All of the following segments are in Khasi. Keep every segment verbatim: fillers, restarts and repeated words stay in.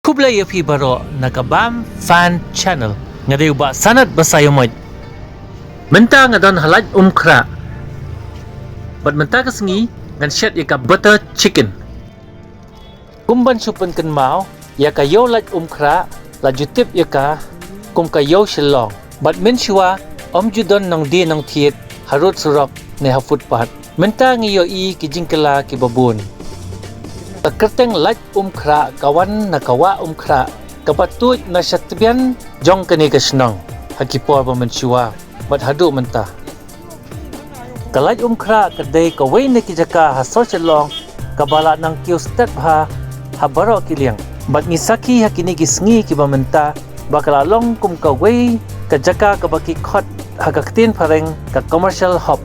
Khublei ïa phi baroh na ka Bam Fan Channel. Nga dei u Bah Sanat Basaiawmoit. Mynta nga don ha Laitumkhrah. Bad mynta ka sngi ngan shet ïa ka butter chicken. Kum ban shu pynkynmaw, ïa ka ïew Laitumkhrah la ju tip ïa ka kum ka ïew Shillong. Bad mynshuwa ym ju don nongdie nongthied harud surok ne ha footpath. Mynta ngi ïohi ki jingkylla kiba bun. Ka kyrteng Laitumkhrah ka wan na ka wah Umkhrah kaba tuid na shatbian jong kane ka shnong ha ki por ba mynshuwa bad haduh mynta. Ka Laitumkhrah ka dei kawei na ki jaka ha sor Shillong kaba la nang kiew stet bha ha baroh ki liang. Bad ngi sakhi ha kine ki sngi kiba mynta ba ka la long kum kawei ka jaka kaba ki khot ha ka ktien phareng ka commercial hub.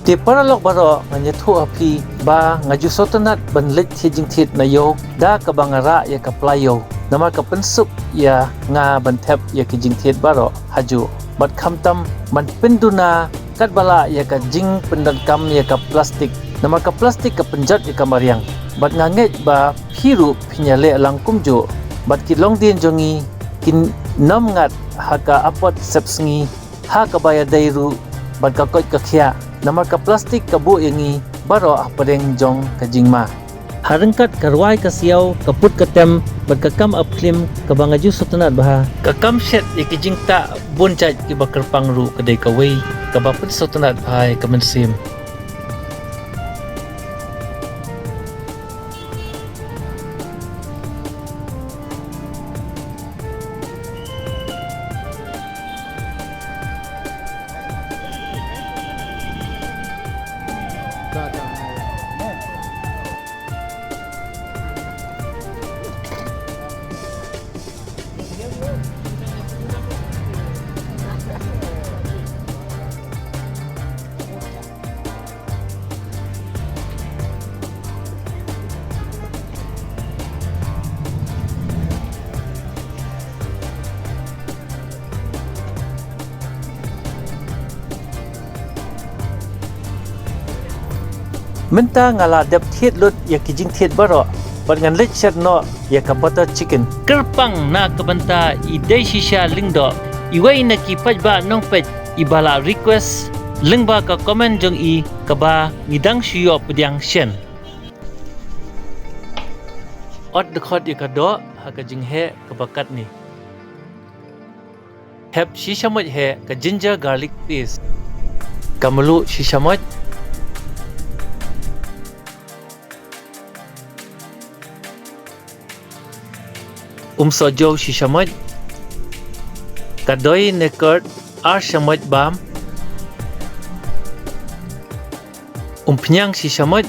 Te paralok baroh, ngan ïathuh ha phi ba nga ju sngewtynnat ban leit thied jingthied na ïew da kaba nga rah ïa ka pla ïew. Namar ka pynsuk ïa nga ban thep ïa ki jingthied baroh hajuh. Bad khamtam ban pynduna katba lah ïa ka jingpyndonkam ïa ka plastik. Namar ka plastik ka pynjot ïa ka mariang. Bad nga ngeit ba phi ruh phin ïaleh lang kumjuh. Bad ki longdien jong ngi kin nym ngat ha ka apot sepsngi, ha kaba ïadei ruh bad ka koit ka khiah. Namar ka plastik ka buh ïa ngi baroh hapdeng jong ka jingma. Ha ryngkat ka rwai ka siaw, ka put ka tem bad ka kam ap klim kaba nga ju sngewtynnat bha. Ka kam shet ïa ki jingtah bun jait kiba kyrpang ruh ka dei kawei kaba pynsngewtynnat bha ïa ka mynsiem. Mynta nga la dep thied lut ïa ki jingthied baroh bad ngan leit shet noh ïa ka butter chicken. Kyrpang na ka bynta i Deishisha Lyngdoh, iwei na ki paidbah nongpeit iba la request lyngba ka comment jong i kaba ngi dang shu ïoh pdiang shen. Ot dkhot ïa ka doh ha ka jingheh kaba katne. Thep shi shamoit heh ka ginger garlic paste. Ka mluh shi shamoit. Um sohjew shi shamoit. Ka doi ne curd ar shamoit bam. Umphniang shi shamoit.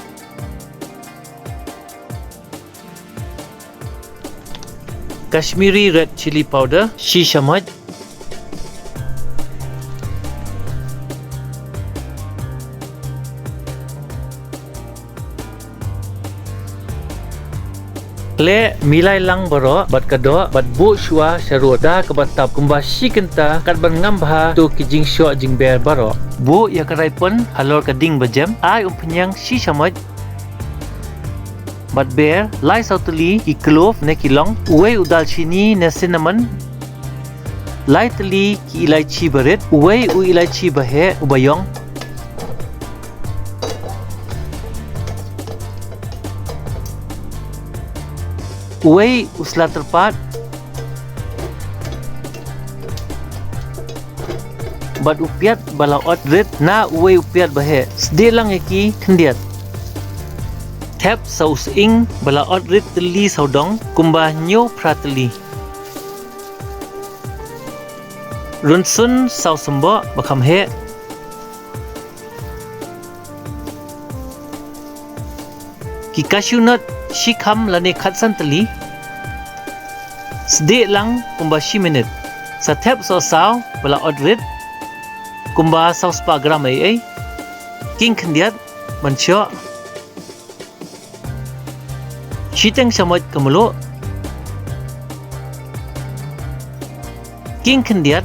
Kashmiri red chilli powder shi shamoit. Khleh milai lang baroh bad ka doh bad buh shuwa sha ruh da kaba tap kumba shi kynta kat ban ngam bha to ki jingshoh jingber baroh. Buh ïa ka raipon halor ka ding ba jem, ai umphniang shi shamoit. Bad ber, lai saw tylli ki clove ne ki long, uwei u dalchini ne cinnamon, lai tylli ki ilaichi barit, uwei u ilaichi baheh uba ïong, uwei u sla tyrpad, bad u piat ba la ot rit na uwei u piat baheh. Sdieh lang ïa ki khyndiat. Thep sa u sying ba la ot rit tylli sawdong kumba hynñiew phra tylli. Rynsun saw symboh ba kham heh. Ki cashew nut shi kham lane khatsan tylli. Sdieh lang kumba shi minit. Sa thep sohsaw ba la ot rit kumba saw spah gram ei ei. Khing khyndiat ban shoh. Shiteng shamoit ka mluh. Khing khyndiat.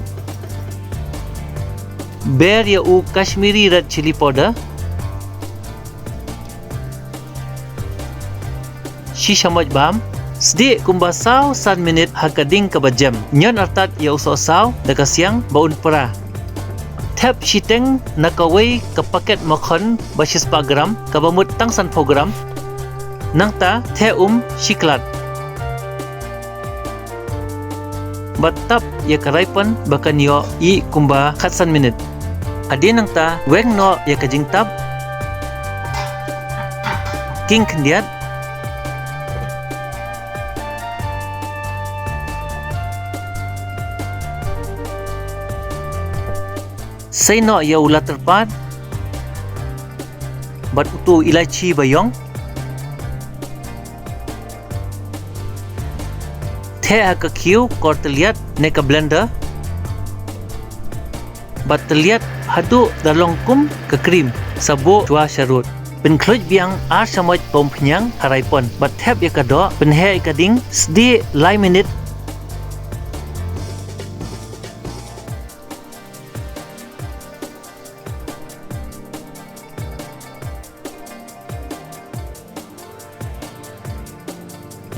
Ber ïa u Kashmiri red chilli powder. shi shamoit bam. Sdieh kumba saw san minit ha ka ding kaba jem. Ñion artat ïa u sohsaw da ka siang ba un pra. Thep shiteng na kawei ka paket makhon ba shispah gram, kaba mut tang sanphew gram. Nangta theh um shi klat. Bad tap ïa ka raipon ba kan ïoh ih kumba khatsan minit. Hadien nangta weng noh ïa ka jingtap. King khyndiat. Sei noh ïa u la tyrpad bad uto u ilaichi ba ïong. Theh ha ka khiew kor tylliat ne ka blender. Bad tylliat haduh da long kum ka cream, sa buh shuwa sharud. Pynkhluit biang ar shamoit ba umphniang ha raipon bad thep ïa ka doh, pynheh ïa ka ding, sdieh lai minit.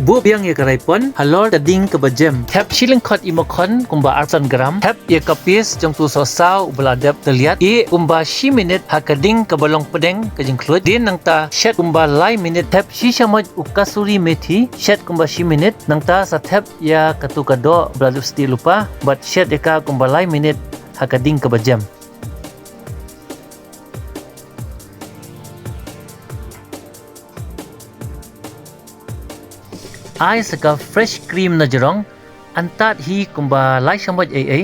Buh biang ïa ka raipon halor ka ding kaba jem. Thep shi lyngkhot i makhon kumba arphew san gram. Thep ïa ka paste jong uto u sohsaw uba la dep tylliat. Ih kumba shi minit ha ka ding kaba long pdeng ka jingkhluit. Hadien nangta shet kumba lai minit. Thep shi shamoit u kasuri methi, shet kumba shi minit. Nangta sa thep ïa kato ka doh ba la dep sdieh lypa bad shet ïa ka kumba lai minit ha ka ding kaba jem. Ai sa ka fresh cream na jrong, antad hi kumba lai shamoit ei ei.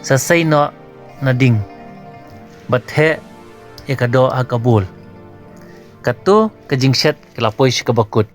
Sa sei noh na ding. Bad theh ïa ka doh ha ka bowl. Kato ka jingshet ka la poi sha kaba kut.